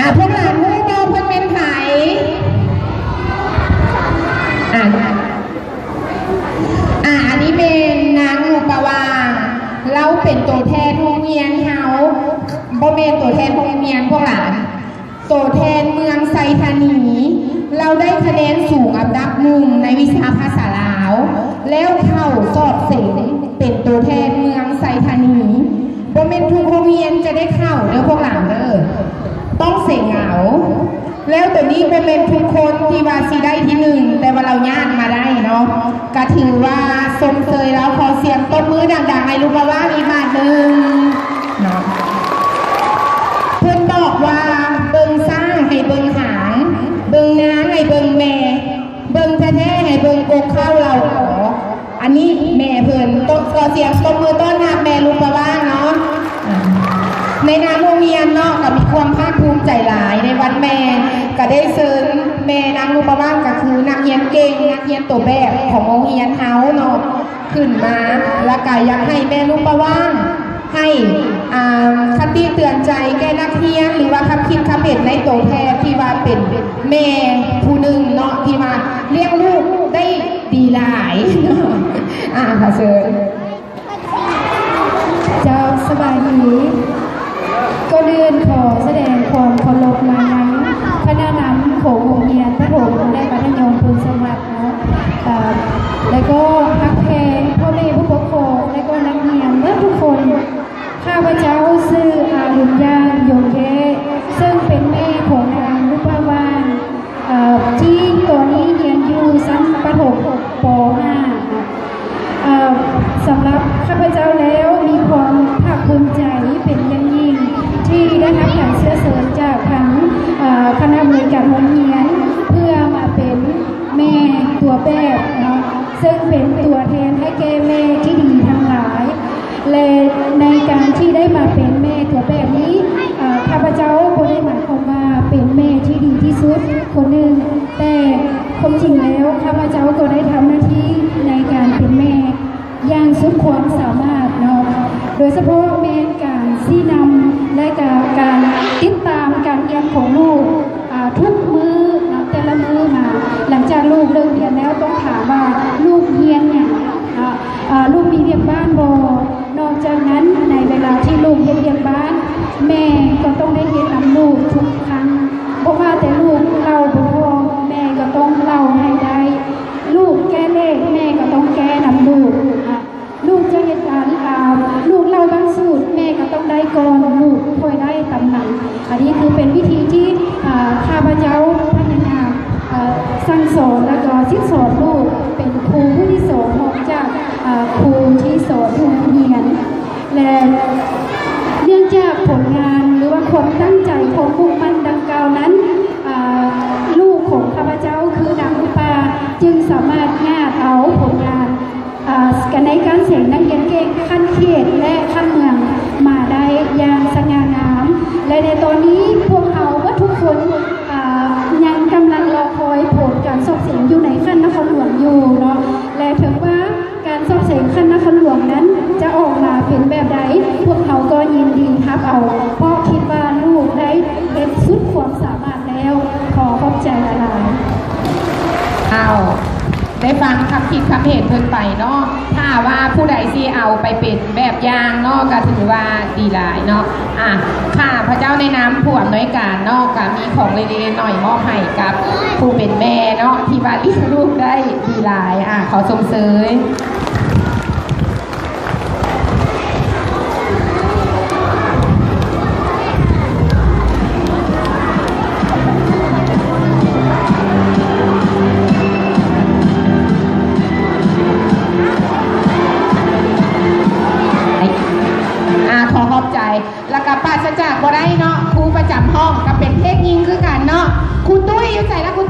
ອາ ພວກຫຼານຮູ້ບໍ່ ເພິ່ນແມ່ນໃຜ? ອາ ອາ ອັນນີ້ແມ່ນນາງນຸປະຫວ່າງ ລາວເປັນໂຕແທນໂຮງຮຽນເຮົາ. ບໍ່ແມ່ນໂຕແທນໂຮງຮຽນພວກຫຼານ ໂຕແທນເມືອງໄຊທານີ. ລາວໄດ້ຄະແນນສູງອັນດັບໜຶ່ງໃນວິຊາພາສາລາວ ແລ້ວເຂົ້າສອບເສັງເປັນໂຕແທນເມືອງໄຊທານີ. ບໍ່ແມ່ນທຸກໂຮງຮຽນຈະໄດ້ເຂົ້າເດີພວກຫຼານເດີ ຕ້ອງເສັງເອົາ. ແລ້ວໂຕນີ້ບໍ່ແມ່ນທຸກຄົນທີ່ວ່າຊິໄດ້ທີໜຶ່ງ ແຕ່ວ່າລາວຍາດມາໄດ້ເນາະ ກະຖືວ່າຊົມເຊີຍລາວ. ຂໍສຽງຕົບມືດັງໆໃຫ້ລຸງປະຫວ່າງອີກບາດໜຶ່ງເນາະ. ເພິ່ນບອກວ່າ ເບິ່ງຊ້າງໃຫ້ເບິ່ງຫາງ, ເບິ່ງນາງໃຫ້ເບິ່ງແມ່, ເບິ່ງແທ້ໆໃຫ້ເບິ່ງກົກເຄົ້າເຫຼົ່າ. ອັນນີ້ແມ່ເພິ່ນ. ຂໍສຽງຕົບມືຕ້ອນຮັບແມ່ລຸງປະຫວ່າງເນາະ. ໃນນາມໂຮງຮຽນເນາະ ກໍມີຄວາມພາກພູມໃຈຫຼາຍ. ໃນວັນແມ່ກໍໄດ້ເຊີນແມ່ນາງລຸງປະຫວ່າງ ກໍຄືນັກຮຽນເກັ່ງ ນັກຮຽນໂຕແບບຂອງໂຮງຮຽນເຮົາເນາະ ຂຶ້ນມາ. ແລ້ວກໍຢາກໃຫ້ແມ່ລຸງປະຫວ່າງ ໃຫ້ ອາ ຄະຕິເຕືອນໃຈແກ່ນັກຮຽນ ຫຼືວ່າຄຳຄິດຄຳເຫັນໃນໂຕແທນທີ່ວ່າເປັນແມ່ຜູ້ໜຶ່ງເນາະ ທີ່ວ່າລ້ຽງລູກໄດ້ດີຫຼາຍ. ອາ ຂໍເຊີນ. ເຈົ້າ ສະບາຍດີ. ກ່ອນອື່ນຂໍສະແດງຄວາມເຄົາລົບມາຍັງຄະນະນຳຂອງໂຮງຮຽນປະຖົມ ແລະ ມັດທະຍົມພົງສະຫວັດ ເນາະ ເອີ ແລະກໍຮັກແພງພໍ່ແມ່ຜູ້ປົກຄອງ ແລະກໍນັກຮຽນເບິດທຸກຄົນ. ຂ້າພະເຈົ້າຊື່ ອາ ລຸນຍານ ຍົງແຍ ເຊິ່ງເປັນແມ່ຂອງນາງ ລຸປະຫວ່າງ ເອີ ທີ່ຕອນນີ້ຮຽນຢູ່ຊັ້ນປະຖົມ ປໍຫ້າ ເນາະ. ເອີ ສຳລັບຂ້າພະເຈົ້າແລ້ວ ມີຄວາມພາກພູມໃຈເປັນຢ່າງຍິ່ງ ທີ່ໄດ້ຮັບການເຊື້ອເຊີນຈາກທາງ ເອີ ຄະນະອຳນວຍການໂຮງຮຽນ ເພື່ອມາເປັນ ແມ່ຕົວແບບເນາະ ເຊິ່ງເປັນຕົວແທນໃຫ້ແກ່ແມ່ທີ່ດີທັງຫຼາຍ ແລະ ໃນການທີ່ໄດ້ມາເປັນແມ່ຕົວແບບນີ້ ເອີ ຂ້າພະເຈົ້າບໍ່ໄດ້ໝາຍຄວາມວ່າເປັນແມ່ທີ່ດີທີ່ສຸດຄົນໜຶ່ງ, ແຕ່ຄວາມຈິງແລ້ວ ຂ້າພະເຈົ້າກໍໄດ້ທຳໜ້າທີ່ໃນການເປັນແມ່ ຢ່າງສຸດຄວາມສາມາດເນາະ, ໂດຍສະເພາະແມ່ນການຊີ້ນຳ ແລະ ການ ການຕິດຕາມການຮຽນຂອງລູກ ອາ ທຸກມື້ເນາະ, ແຕ່ລະມື້ມາ ຫຼັງຈາກລູກເລີກຮຽນແລ້ວ ຕ້ອງຖາມວ່າລູກຮຽນຫຍັງເນາະ, ອາ ລູກມີວຽກບ້ານບໍ່? ນອກຈາກນັ້ນ ໃນເວລາທີ່ລູກເຮັດວຽກບ້ານ ແມ່ກໍຕ້ອງໄດ້ເຮັດນຳລູກທຸກຄັ້ງ, ບໍ່ວ່າແຕ່ລູກເລົ່າບໍ່ທ່ອງ ແມ່ກໍຕ້ອງເລົ່າໃຫ້ໄດ້, ລູກແກ້ເລກ ແມ່ກໍຕ້ອງແກ້ນຳລູກ. ອາ ລູກຈະເຮັດການ ອາ ລູກເລົ່າບັ້ງສູດ ແມ່ກໍຕ້ອງໄດ້ກ່ອນ ລູກຄ່ອຍໄດ້ຕຳນຳ. ອັນນີ້ຄືເປັນວິທີທີ່ ອາ ຂ້າພະເຈົ້າພະຍາຍາມ ເອີ ສັ່ງສອນ ແລ້ວກໍສິດສອນລູກ ເປັນຄູຜູ້ທີສອງ ນອກຈາກ ອາ ຄູທີ່ສອນຢູ່ໂຮງຮຽນ. ແລະ ເນື່ອງຈາກຜົນງານ ຫຼືວ່າຄວາມຕັ້ງໃຈ ຄວາມມຸ່ງໝັ້ນດັ່ງກ່າວນັ້ນ ອາ ລູກຂອງຂ້າພະເຈົ້າ ຄືນາງອຸປາ ຈຶ່ງສາມາດຍາດເອົາຜົນງານ ອາ ໃນການເສັງນັກຮຽນເກັ່ງຂັ້ນເຂດ ແລະ ຂັ້ນເມືອງມາໄດ້ຢ່າງສະຫງ່າງາມ ແລະ ໃນຕອນນີ້ພວກເຮົາເບິດທຸກຄົນ ອາ ຍັງກຳລັງລໍຄອຍຜົນການສອບເສັງຢູ່ໃນຂັ້ນນະຄອນຫຼວງຢູ່ເນາະ ແລະ ເຖິງວ່າການສອບເສັງຂັ້ນນະຄອນຫຼວງນັ້ນຈະອອກມາເປັນແບບໃດ ພວກເຮົາກໍຍິນດີຮັບເອົາ ເພາະຄິດວ່າລູກໄດ້ເຮັດສຸດຄວາມສາມາດແລ້ວ. ຂໍຂອບໃຈຫຼາຍໆ. ເອົາ ໄດ້ຟັງຄຳຄິດຄຳເຫັນເພິ່ນໄປເນາະ, ຖ້າວ່າຜູ້ໃດຊິເອົາໄປເປັນແບບຢ່າງເນາະ ກໍຖືວ່າດີຫຼາຍເນາະ. ອາ ຂ້າພະເຈົ້າໃນນາມຜູ້ອຳນວຍການເນາະ ກໍມີຂອງເລັກໆນ້ອຍໆມອບໃຫ້ກັບຜູ້ເປັນແມ່ເນາະ ທີ່ວ່າລ້ຽງລູກໄດ້ດີຫຼາຍ. ອາ ຂໍຊົມເຊີຍ. ອາ ຂໍຂອບໃຈ. ແລ້ວກໍປາສະຈາກບໍ່ໄດ້ເນາະ ຄູປະຈຳຫ້ອງກໍເປັນເພງຍິງຄືກັນເນາະ. ຄູຕຸ້ຍຢູ່ໃສລະ? ຄູ